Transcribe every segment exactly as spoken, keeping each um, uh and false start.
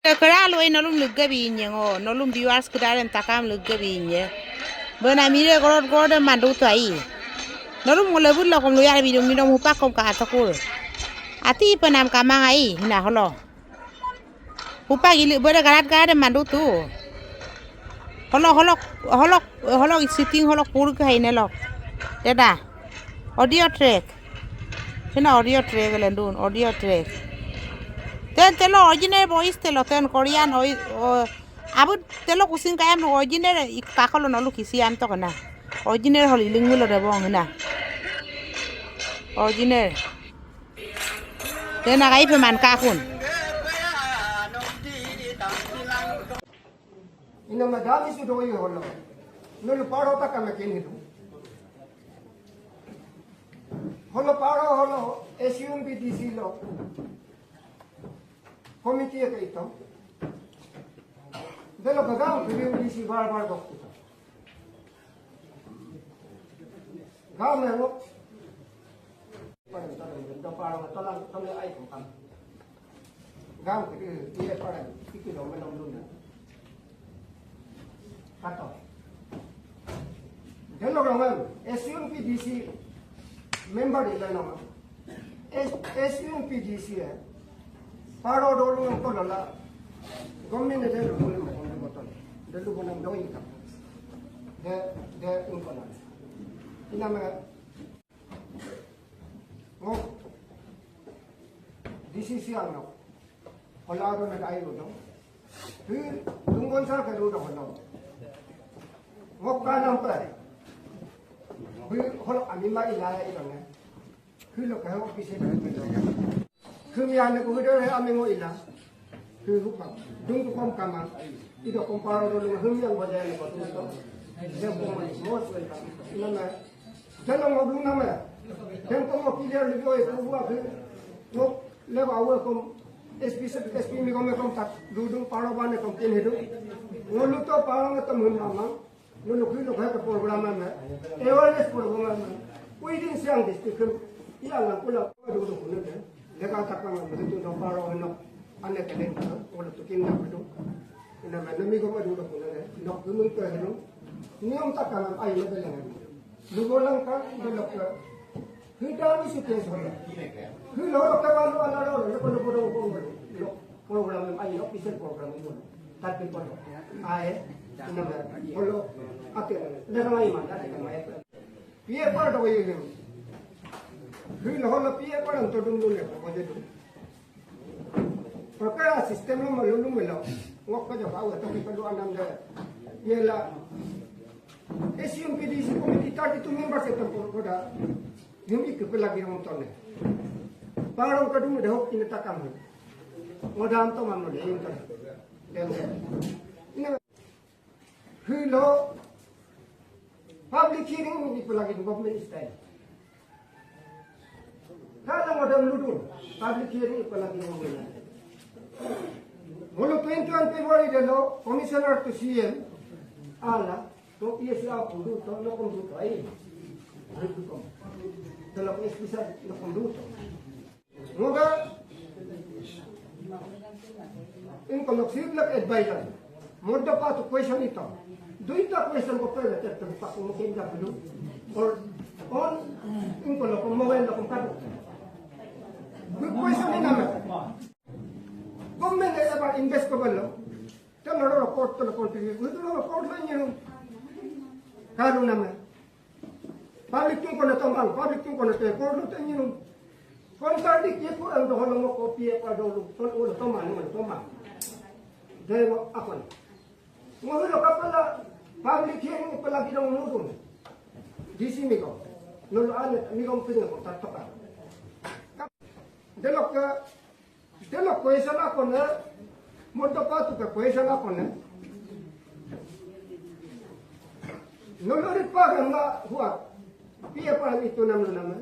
Kera lo ai nolum lugge binye ngo, nolum viewers kera dem takam lugge binye. Bena mire gorot gorot dem mandu tu ai. Nolum ngo lebur lokom luyar bidung minom hupak kom ka atakur. Ati ipenam kamang ai, hina holo. Hupak ili bere garat garat dem mandu tu. Holo holo holo holo sitting holo pur ke haine lok. Deda. Audio track. Sina audio track lendun, audio track. Ten telo original voice telo ten Korean oi o abu telo kusing kayam original ik kakolo nolu kisi am to kana. Original holi lingmulo de bong na. Original. Tena kai pe man kakun. Ina madami sudoyi holo. Nolu paro takame kini tu. Holo paro holo S U M P D C lo. Committee ke ito. Delo ke gaon ke D C bar bar gok ito. Gaon me ngo. Paro tolang tolang ai ko kam. Gaon ke D C bar bar gok ito lo melom luna. Kato. Delo gaon S U M P D C member ila no. S-, S U M P D C e, paro dolu yang ko lola, government e dolu boleh makan di botol, dolu boleh doi ka, de, de ingkona. Ina me, ngo, D C C ano, hola do na dai do, hi, tunggon sa ka do do hola. Ngo ka nampa, bi hola ami ma ilaya ilangnya. Hilo kahe office e kahe. Humi ane ko hidore ame ngo ila. Humi hupak. Dung ko kom kama. Ido kom paro do humi yang bajai ne ko tu. Dem ko mo mo so ila. Ina me. Jalo ngo dung na me. Dem ko mo clear libo e ko wa ke. Ngo leba awe kom S P S P mi kom kom tak. Dudung paro bane kom tin hidu. Ngo luto paro ngetem hum mamang. Nunu kui no kaya program na, awareness program na. Within Siang district kem, iya lang kula dulu kuna de. Lega takang begitu no paro no, ane kelen ka, wala tukin na begitu. Ina ma nami ko dulu kuna de, no kunun ke henu. Niom takang ai na belang. Lugo lang ka, belok ka. Hita ni si ke so. Hilo ka ba lo ala lo, lo ko lo ko lo ko. Program em ayo, official program em. Tapi poto. Ae, nama, kolo, ate, nama ai mana, nama ai. P F R do ye. Hilo holo P F R em todung dulu ya, ko jadi. Pakara system lo malu lu melo. Ngok ka jaba wa tapi perlu anam da. Yela. S U M P D C committee thirty-two members itu koda. Yumi ke pelagi nonton ne. Parang kadung da hok ini takam. Modam to mamno de inter. Dem. Ina hilo public hearing ini pelagi government style. Kada modam ludun public hearing pelagi government. Mulu twenty-one February delo commissioner to C M ala to P S A kudu to no kudu to ai. Kudu to. Delo S P sa no kudu to. Ngoga, ingko nok sirlak advisor. Modda patu question ito. Duita question ko pera ter ter pak mo kinda bulu. Or on, ingko nok mobile nok kadu. Good question ina me. Government e ever invest ko balo. Telo ro court telo country. Udu ro court lo nyiru. Kalu nama. Public tung kono tomang, public tung kono te, kono te nyinum. Contradict ye ko ang doholo mo ko P F R dolu, kon ulo tomang, ulo tomang. Dai mo akon. Mo hilo kapala public hearing pala bidang nudun. D C mi ko. Nulu ane mi ko pinga ko tatoka. Delok ka Delo question akone, moto patu ke question akone. Nolori paga ma huat, P F R itu nam nama.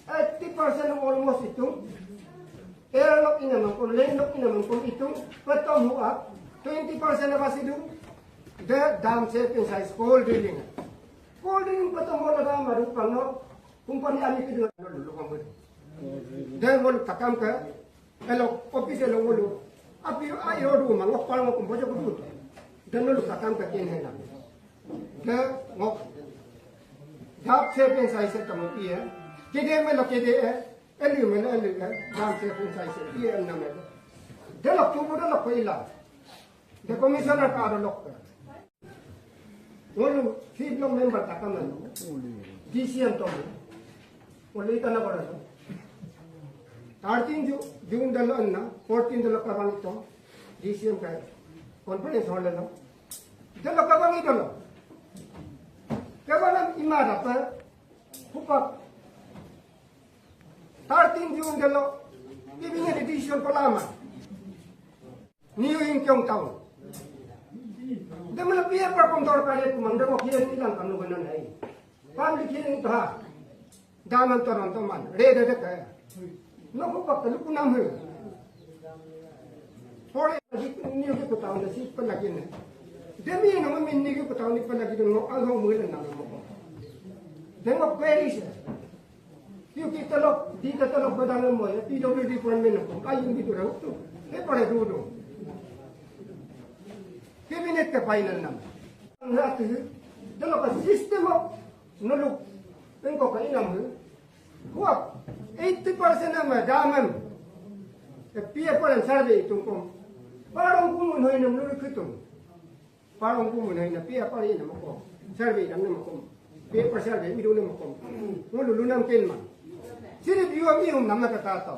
Eighty percent almost itu. Air lock ina mangkon, land lock ina mangkon itu. Petom huat, twenty percent apa sidu? The dam safe inside coal drilling. Coal drilling petom bola dam adu pangno. Company ami ke dulu dulu kamu. Dai ngolu takam ke, elo office elo ngolu. Api ayo du mang ngok pal ngok bojo kudu. Dan lu katam ka kin hena. Ke ngok. Dap se pen sai se tamu iya. Kede melo kede e. Eli melo eli e. Dap se pen sai se iya enam e. Delok tubu delok ko ila. De commissioner ka ada lok. Ngolu fifth block member takam na. D C M to. Ngolu itana kora. Thirteen Ju- June dalo anna, fourteen dalo kabang to. D C M ka conference hall lo. Dalo kabang ito lo. Kabang ima dapa. Hupak. Thirteen June dalo. Ibinga di decision ko lama. Niu ingkyong tau. Demla paper kom dorkar ye kumang demo kian ilang kamu gana nai. Public hearing to ha. Daman toron toman. Re de de kaya. No ko pak luku nam he. Pore niu ke kutau na si pelagi ne. Demi no min ni ke kutau ni pelagi no alhong mulan nam mo. Demo query se. Yu ki telok, di ke telok badang mo ya, P W D department ko, ayun di turang tu. E pare dudu. Cabinet ke final nam. Ngat, delo ka system of noluk, engko ka inam he. Huap, eighty percent nama daman. E pia paran survey itung kom. Parang kumun hoi nam noluk hitung. Parong kumun hai na pia pari na mako. Survey dam na mako. Paper survey midu na mako. Ngolu lunam kenma. Siri biwa mi hum namna katato.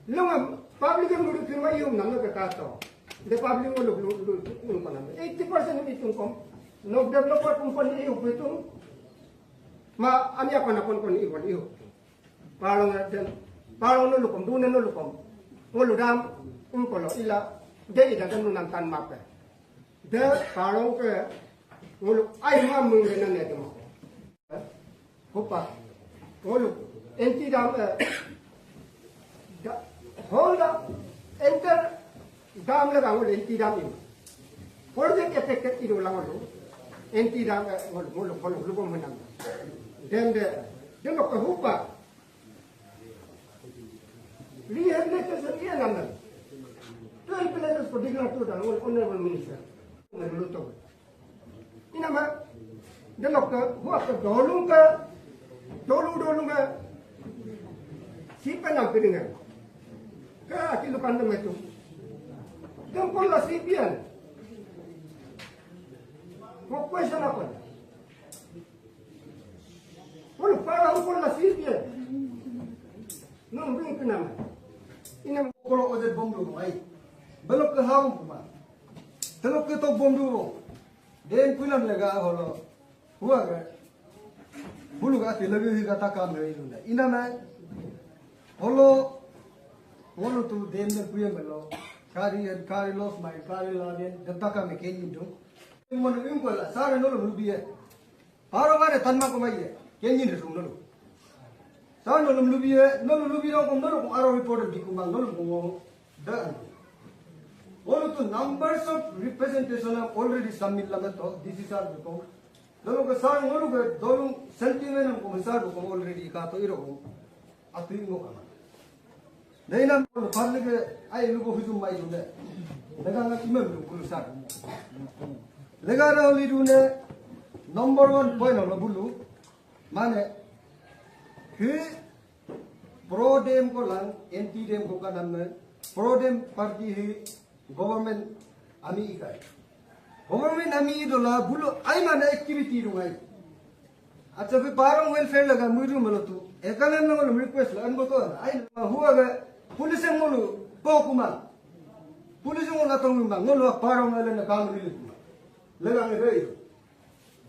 Lunga public em guru firma i hum namna katato. The public ngolu lu lu lu panam. Eighty percent mi tungkom. Nok developer company i hum pitung. Ma ami apa na kon kon i hum i hum. Parong den, parong nolukom, dune nolukom. Ngolu dam, ungkolo ila, de ida den nunam tan mape. De parong ke, ngolu ai mam mung den ne demo. Hupa, ngolu, enti dam, eh, da, hold up, enter, dam lega ngolu enti dam ini. Project affected ido la ngolu, enti dam, eh, ngolu, ngolu, ngolu, lukom menang. Den de, den ke hupa, rehabilitation iya namna. Twelve places ko declare to dan, Honorable Minister. Honorable Luto. Inama, delokke, huakke, dolungke, dolu dolungke, sipen nam pidingan. Ke aki lukan dem itu. Dem kolla sipian. Ko question apa? Wala para hukun la sipia. Nung bing kenam. Inam kolo oje bom du ai. Belok ke haum kuma. Telok ke tok bom du. Den kunam lega holo. Huaga. Bulu ga ati lagi hi kata kam re ilunda. Inam holo. Wala tu den den kuya melo. Kari kari los mai kari la den. Den taka me kenyi dong. Manu ingkola sare nolo lubiye. Paro mane tanma ko maiye. Kenyin de sum nolo. Sa nolo lubiye, nolo lubi dong kom nolo kom aro report di kumang nolo kom ngo. Da. Nolo tu numbers of representation have already submit lama to. This is our report. Nolo ke sa nolo ke dolung sentiment kom sa kom already ka to iro kom. Atu ingo kama. Dai nam public ai lugo hujum mai dune. Daga nga imam du kulu sar. Lega da oli dune number one point lo bulu. Mane hi pro dem ko lang anti dem ko kanam ne pro dem party hi government ami ikai. Government ami idola bulu ai mane activity du ngai. Acha, bí parong welfare laga muidu malotu. Ekalan na ngolu request la anbo to. Ai, huaga police ngolu ko kuma. Police ngolu atong kuma. Ngolu parong ngolu na kamu rilik kuma. Lega ngerei.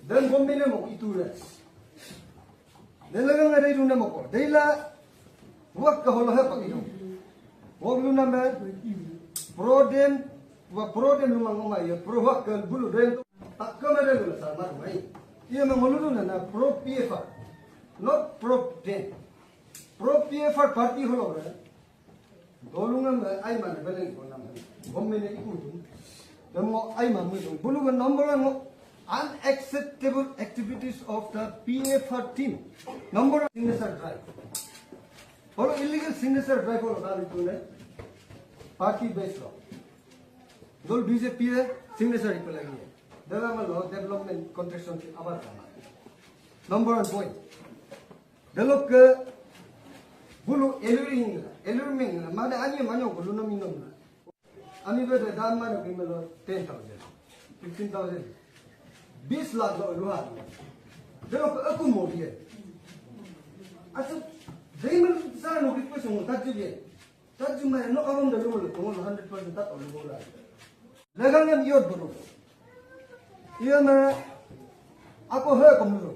Dan bombi ne mo itu re. Dan lega ngerei duna mo ko. Deila Huak ke holo hepak idu. Huak lu name pro dem, wa pro dem lu mang ngai ya, pro huak ke bulu dem. Takka mere lu sama mai. Iya mang lu na na pro P F R. Not pro dem. Pro P F R party holo re. Dolungan ai mana beleng ko nam. Bomme ne ikutu. Demo ai mamu. Bulu ke number one mo unacceptable activities of the P F R team. Number one signature drive. Holo illegal signature drive holo kali tune. Party base lo. Dol B J P e signature ipe lagi. Dela malo development contraction ki abar kama. Number one point. Delokke bulu alluring, allurement, mane ani manyo ko luno minom. Ami bede dam mane ko imelo ten thousand, fifteen thousand, bis lakh lo luha. Delokke aku mo biye. Asu, daiman sa no request mo tatju biye. Tatju mai no abang da lumo lo, tunggu hundred percent tat olu bola. Lagan ngam iyot bulu. Iya me, ako he kom dulu.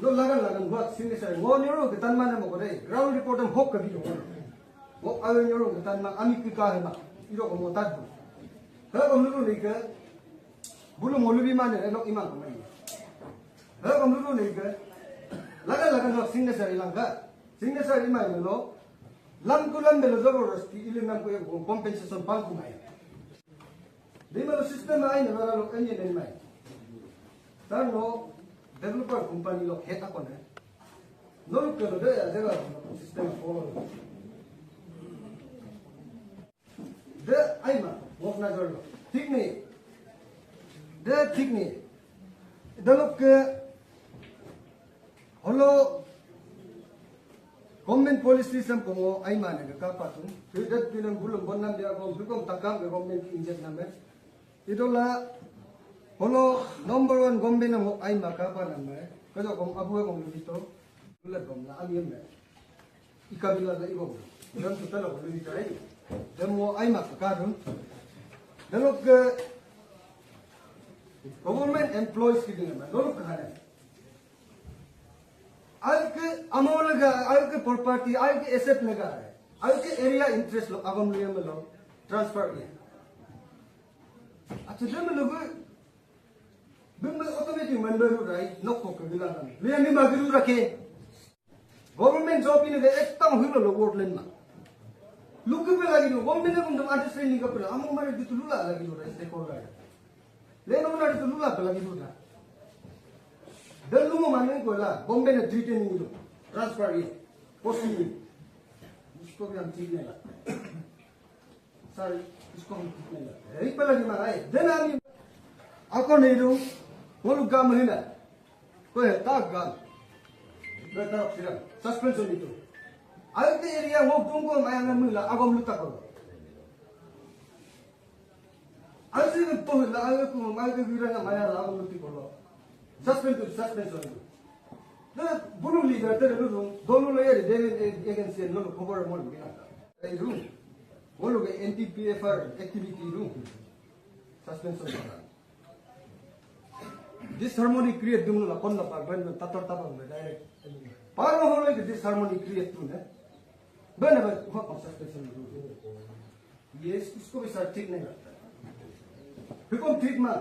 Lo lagan lagan buat signature. Ngo nyoro ke tan mana mo ko dai. Ground report em hok ke bido. Ngo ayo nyoro ke tan ma ami ke ka he ma. Iro ko mo tat bu. He kom dulu ni ke. Bulu mo lubi mana, eno iman ko mai. He kom dulu ni ke. Lagan lagan buat signature ilangka. Signature imai melo. Lam ku lam belo jabardasti ilim nam ko compensation pangku mai. Di malo system ai na mara lo enye den mai. Tan no developer company lo heta kone. No lo ke lo de ya de la system follow. De ai ma ngok na jor lo. Thik ni. De thik ni. Delokke holo government policy sem komo aimane ke kapatu. Hidat pinang bulum bonnam dia kom hukum takam ke government injek name. Idola holo number one government namo aima kapa name. Kajo kom abu kom lubito. Bulat kom na ami emme. Ikabila la ibom. Dem tutala ko lubito ai. Dem mo aima kakadun. Delokke government employees ki dinga ma. Delokke hane. Alke amo lega, alke property, alke asset lega, alke area interest lo agom liya melo transfer iya. Acha dem lo gu bimbe automatic member rai nokko ke bilang kami. Liya ni magiru rake. Government job ini de ektam hulo lo word len ma. Luke pe lagi do, government e kum dem understanding ka pe, amo mare gitu lula lagi do, stakeholder. Leno na itu lula pelagi itu na. Dan lu mau mana itu lah, Bombay na treat ini itu, transfer ini, posting ini. Isko bhi hum theek nahi lagta. Sir, isko hum theek nahi lagta. Yeh pelagi mana hai? Dan ami, ako nahi do, ngolu gam hina. Ko he ta gam. Be tarok siram, suspension itu. Ayo te area ngok dungko mayang mula, agom luta ko. Ansi ne tohi la ayo ku mai ke gira na maya la agom luti kolo. Suspension, suspension. Na bulu leader te lulu, dolu le yeri, David agency lulu khobor mo gina. Ai ru. Ngolu ke N T P F R activity ru. Suspension. Disharmony create dum la kon la par ben tatar tabang le direct. Paro holo ke disharmony create tu ne. Ben ben ho suspension ru. Yes, usko bhi sir theek nahi lagta. Hukum theek ma.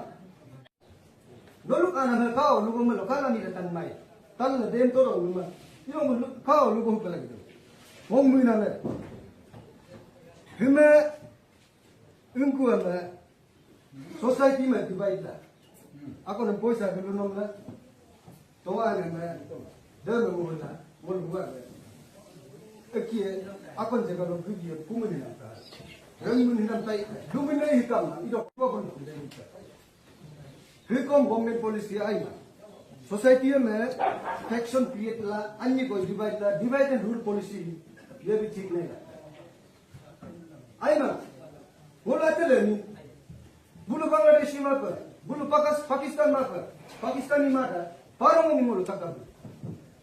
Nolu kana me kao lugo me lo kana ni tan mai. Tan na dem toro luma. Yo me lo kao lugo pelagi do. Hom mui na me. Hime ungku me society me divide la. Ako nem poisa gulu nom la. Towa ne me. Dem me mo la. Mo luwa me. Ekie akon jaga lo gigi pumuni na ta. Rang muni na tai. Dumuni na hitam na. Ido ko ko. Hukum government policy aina. Society me faction create la, anyi ko divide la, divide and rule policy. Ye bhi theek nahi la. Aina. Ngolu atele ni. Bulu Bangladeshi mapa, bulu Pakas-, Pakistan mapa, Pakistani mata, parong ni ngolu takam.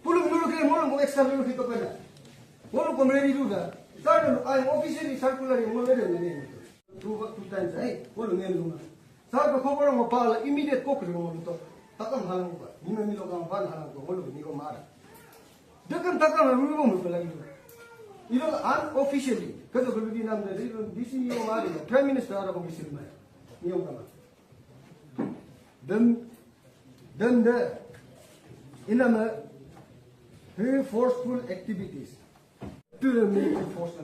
Bulu ngolu ke ngolu mo extra bulu hito pena. Ngolu ko meri duda. Sir, ai officially circular ngolu ede ni. Two, two times, eh, ngolu ngelu ma. Sir, ko khobor mo pala immediate ko kri mo to. Takam halang ko. Ni me milo kam ban halang ko, ngolu ni ko mara. Dekan takam mo mo pelagi. Ilo unofficially. Kato ko di nam de, D C yo mara, Prime Minister ara ko bisil ma. Niyom kama. Dem, dem de, ina me, he forceful activities. To the military force.